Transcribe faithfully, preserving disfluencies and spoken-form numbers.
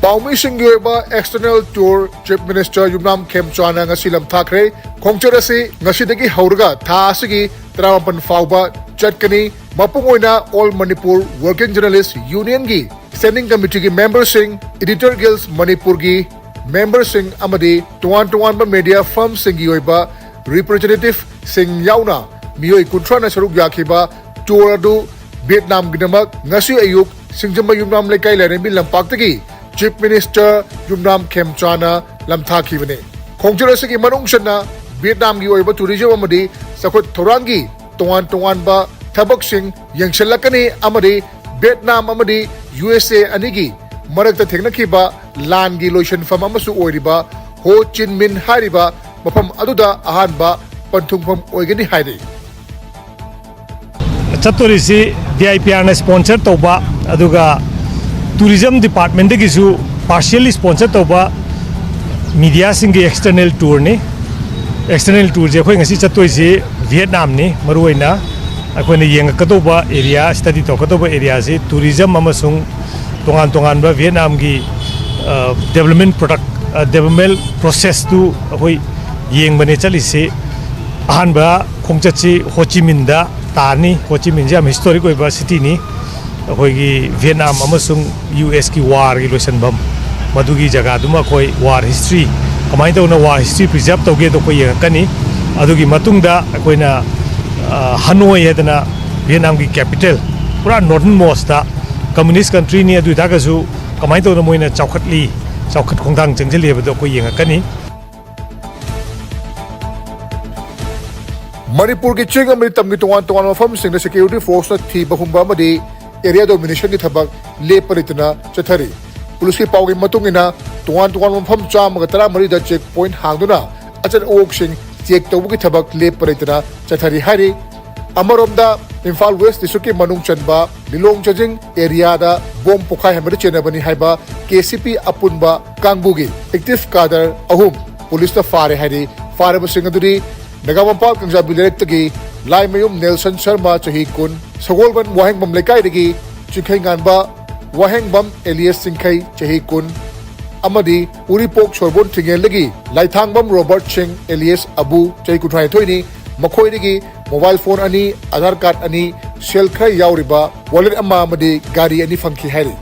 ꯄꯥꯎꯃꯤꯁꯤꯡꯒꯤ ꯑꯣꯏꯕ external tour Chief Minister ꯌꯨꯝꯅꯥꯝ ꯈꯦꯝꯆꯥꯅ ꯉꯁꯤ ꯂꯝꯊꯥꯈ꯭ꯔꯦ꯫ ꯈꯣꯡꯆꯠ ꯑꯁꯤ ꯉꯁꯤꯗꯒꯤ ꯍꯧꯔꯒ ꯊꯥ ꯑꯁꯤꯒꯤ ꯇꯔꯥꯃꯥꯄꯟ ꯐꯥꯎꯕ ꯆꯠꯀꯅꯤ꯫ ꯃꯄꯨꯡ ꯑꯣꯏꯅ All Manipur Working Journalist Unionꯒꯤ Standing Committeeꯒꯤ memberꯁꯤꯡ, Editor Guild Manipurꯒꯤ memberꯁꯤꯡ ꯑꯃꯗꯤ ꯇꯣꯉꯥꯟ ꯇꯣꯉꯥꯟꯕ media firmꯁꯤꯡꯒꯤ ꯑꯣꯏꯕ representativeꯁꯤꯡ ꯌꯥꯎꯅ ꯃꯤꯑꯣꯏ ꯀꯨꯟꯊ꯭ꯔꯥꯅ ꯁꯔꯨꯛ ꯌꯥꯈꯤꯕ tour ꯑꯗꯨ ꯚꯤꯌꯦꯠꯅꯥꯝꯒꯤꯗꯃꯛ ꯉꯁꯤ ꯑꯌꯨꯛ ꯁꯤꯡꯖꯃꯩ ꯌꯨꯝꯅꯥꯝ ꯂꯩꯀꯥꯏ ꯂꯥꯏꯔꯦꯝꯕꯤ ꯂꯝꯄꯥꯛꯇꯒꯤ Chief Minister ꯌꯨꯝꯅꯥꯝ ꯈꯦꯝꯆꯥꯅ ꯂꯝꯊꯥꯈꯤꯕꯅꯤ꯫ ꯈꯣꯡꯆꯠ ꯑꯁꯤꯒꯤ ꯃꯅꯨꯡ ꯆꯟꯅ ꯚꯤꯌꯦꯠꯅꯥꯝꯒꯤ ꯑꯣꯏꯕ tourism ꯑꯃꯗꯤ ꯆꯥꯎꯈꯠ ꯊꯧꯔꯥꯡꯒꯤ ꯇꯣꯉꯥꯟ ꯇꯣꯉꯥꯟꯕ ꯊꯕꯛꯁꯤꯡ ꯌꯦꯡꯁꯤꯜꯂꯛꯀꯅꯤ ꯑꯃꯗꯤ ꯚꯤꯌꯦꯠꯅꯥꯝ ꯑꯃꯗꯤ ꯌꯨ ꯑꯦꯁ ꯑꯦ ꯑꯅꯤꯒꯤ ꯃꯔꯛꯇ ꯊꯦꯡꯅꯈꯤꯕ ꯂꯥꯟꯒꯤ ꯂꯣꯏꯁꯤꯟꯐꯝ ꯑꯃꯁꯨ ꯑꯣꯏꯔꯤꯕ ꯍꯣ ꯆꯤꯟ ꯃꯤꯟ ꯍꯥꯏꯔꯤꯕ ꯃꯐꯝ ꯑꯗꯨꯗ ꯑꯍꯥꯟꯕ ꯄꯟꯊꯨꯡꯐꯝ ꯑꯣꯏꯒꯅꯤ ꯍꯥꯏꯔꯤ꯫ ꯆꯠꯇꯣꯔꯤꯁꯤ ꯗꯤ ꯑꯥꯏ ꯄꯤ ꯑꯥꯔꯅ sponsor ꯇꯧꯕ, ꯑꯗꯨꯒ tourism departmentꯗꯒꯤꯁꯨ partially sponsor ꯇꯧꯕ mediaꯁꯤꯡꯒꯤ external tourꯅꯤ꯫ External tourꯁꯦ ꯑꯩꯈꯣꯏ ꯉꯁꯤ ꯆꯠꯇꯣꯏꯁꯤ ꯚꯤꯌꯦꯠꯅꯥꯝꯅꯤ꯫ ꯃꯔꯨꯑꯣꯏꯅ ꯑꯩꯈꯣꯏꯅ ꯌꯦꯡꯉꯛꯀꯗꯧꯕ area, study ꯇꯧꯔꯛꯀꯗꯧꯕ areaꯁꯤ tourism ꯑꯃꯁꯨꯡ ꯇꯣꯉꯥꯟ ꯇꯣꯉꯥꯟꯕ ꯚꯤꯌꯦꯠꯅꯥꯝꯒꯤ development product, development processꯇꯨ ꯑꯩꯈꯣꯏ ꯌꯦꯡꯕꯅꯦ ꯆꯠꯂꯤꯁꯤ꯫ ꯑꯍꯥꯟꯕ ꯈꯣꯡꯆꯠꯁꯤ ꯍꯣ ꯆꯤ ꯃꯤꯟꯗ ꯇꯥꯅꯤ꯫ ꯍꯣ ꯆꯤ ꯃꯤꯟꯁꯤ ꯌꯥꯝ historic ꯑꯣꯏꯕ cityꯅꯤ꯫ ꯑꯩꯈꯣꯏꯒꯤ ꯚꯤꯌꯦꯠꯅꯥꯝ ꯑꯃꯁꯨꯡ ꯌꯨ ꯑꯦꯁꯀꯤ warꯒꯤ ꯂꯣꯏꯁꯤꯟꯐꯝ, ꯃꯗꯨꯒꯤ ꯖꯒꯥꯗꯨꯃ ꯑꯩꯈꯣꯏ war history, ꯀꯃꯥꯏꯅ ꯇꯧꯅ war history preserve ꯇꯧꯒꯦꯗꯣ ꯑꯩꯈꯣꯏ ꯌꯦꯡꯉꯛꯀꯅꯤ꯫ ꯑꯗꯨꯒꯤ ꯃꯇꯨꯡꯗ ꯑꯩꯈꯣꯏꯅ ꯍꯅꯣꯏ ꯍꯥꯏꯗꯅ ꯚꯤꯌꯦꯠꯅꯥꯝꯒꯤ capital, ꯄꯨꯔꯥ northernmostꯇ communist countryꯅꯤ, ꯑꯗꯨ ꯑꯣꯏꯇꯥꯔꯒꯁꯨ ꯀꯃꯥꯏꯅ ꯇꯧꯅ ꯃꯣꯏꯅ ꯆꯥꯎꯈꯠꯂꯤ, ꯆꯥꯎꯈꯠ ꯈꯣꯡꯊꯥꯡ ꯆꯪꯁꯤꯜꯂꯤ ꯍꯥꯏꯕꯗꯣ ꯑꯩꯈꯣꯏ ꯌꯦꯡꯉꯛꯀꯅꯤ꯫ ꯃꯅꯤꯄꯨꯔꯒꯤ ꯆꯤꯡ ꯑꯃꯗꯤ ꯇꯝꯒꯤ ꯇꯣꯉꯥꯟ ꯇꯣꯉꯥꯟꯕ ꯃꯐꯝꯁꯤꯡꯗ security forceꯅ ꯊꯤꯕ ꯍꯨꯝꯕ ꯑꯃꯗꯤ area dominationꯒꯤ ꯊꯕꯛ ꯂꯦꯞꯄ ꯂꯩꯇꯅ ꯆꯠꯊꯔꯤ꯫ Policeꯀꯤ ꯄꯥꯎꯒꯤ ꯃꯇꯨꯡ ꯏꯟꯅ, ꯇꯣꯉꯥꯟ ꯇꯣꯉꯥꯟꯕ ꯃꯐꯝ ꯆꯥꯝꯃꯒ ꯇꯔꯥꯃꯔꯤꯗ check point ꯍꯥꯡꯗꯨꯅ ꯑꯆꯠ ꯑꯋꯣꯛꯁꯤꯡ check ꯇꯧꯕꯒꯤ ꯊꯕꯛ ꯂꯦꯞꯄ ꯂꯩꯇꯅ ꯆꯠꯊꯔꯤ ꯍꯥꯏꯔꯤ꯫ ꯑꯃꯔꯣꯝꯗ, ꯏꯝꯐꯥꯜ West Districtꯀꯤ ꯃꯅꯨꯡ ꯆꯟꯕ ꯂꯤꯂꯣꯡ ꯆꯥꯖꯤꯡ areaꯗ bomb ꯄꯣꯈꯥꯏꯍꯟꯕꯗ ꯆꯦꯟꯅꯕꯅꯤ ꯍꯥꯏꯕ K C P ꯑꯄꯨꯟꯕ ꯀꯥꯡꯕꯨꯒꯤ active cadre ꯑꯍꯨꯝ policeꯅ ꯐꯥꯔꯦ ꯍꯥꯏꯔꯤ꯫ ꯐꯥꯔꯕꯁꯤꯡ ꯑꯗꯨꯗꯤ ꯅꯒꯥꯃꯄꯥꯜ ꯀꯥꯡꯖꯥꯕꯤ ꯂꯩꯔꯛꯇꯒꯤ ꯂꯥꯏꯃꯌꯨꯝ ꯅꯦꯜꯁꯟ ꯁꯔꯃ, ꯆꯍꯤ ꯀꯨꯟ, ꯁꯒꯣꯜꯕꯟ ꯋꯥꯍꯦꯡꯕꯝ ꯂꯩꯀꯥꯏꯗꯒꯤ ꯆꯤꯡꯈꯩꯉꯥꯟꯕ ꯋꯥꯍꯦꯡꯕꯝ ꯑꯦꯂꯤꯌꯥꯁ ꯆꯤꯡꯈꯩ, ꯆꯍꯤ ꯀꯨꯟ, ꯑꯃꯗꯤ ꯎꯔꯤꯄꯣꯛ ꯁꯣꯔꯕꯣꯟ ꯊꯤꯡꯉꯦꯜꯗꯒꯤ ꯂꯥꯏꯊꯥꯡꯕꯝ ꯔꯣꯕꯔꯠ ꯁꯤꯡ ꯑꯦꯂꯤꯌꯥꯁ ꯑꯕꯨ, ꯆꯍꯤ ꯀꯨꯟꯊ꯭ꯔꯥꯅꯤꯊꯣꯏꯅꯤ꯫ ꯃꯈꯣꯏꯗꯒꯤ ꯃꯣꯕꯥꯏꯜ ꯐꯣꯟ ꯑꯅꯤ, ꯑꯙꯥꯔ ꯀꯥꯔꯗ ꯑꯅꯤ, ꯁꯦꯜ ꯈꯔ ꯌꯥꯎꯔꯤꯕ ꯋꯥꯂꯦꯠ ꯑꯃ ꯑꯃꯗꯤ ꯒꯥꯔꯤ ꯑꯅꯤ ꯐꯪꯈꯤ ꯍꯥꯏꯔꯤ꯫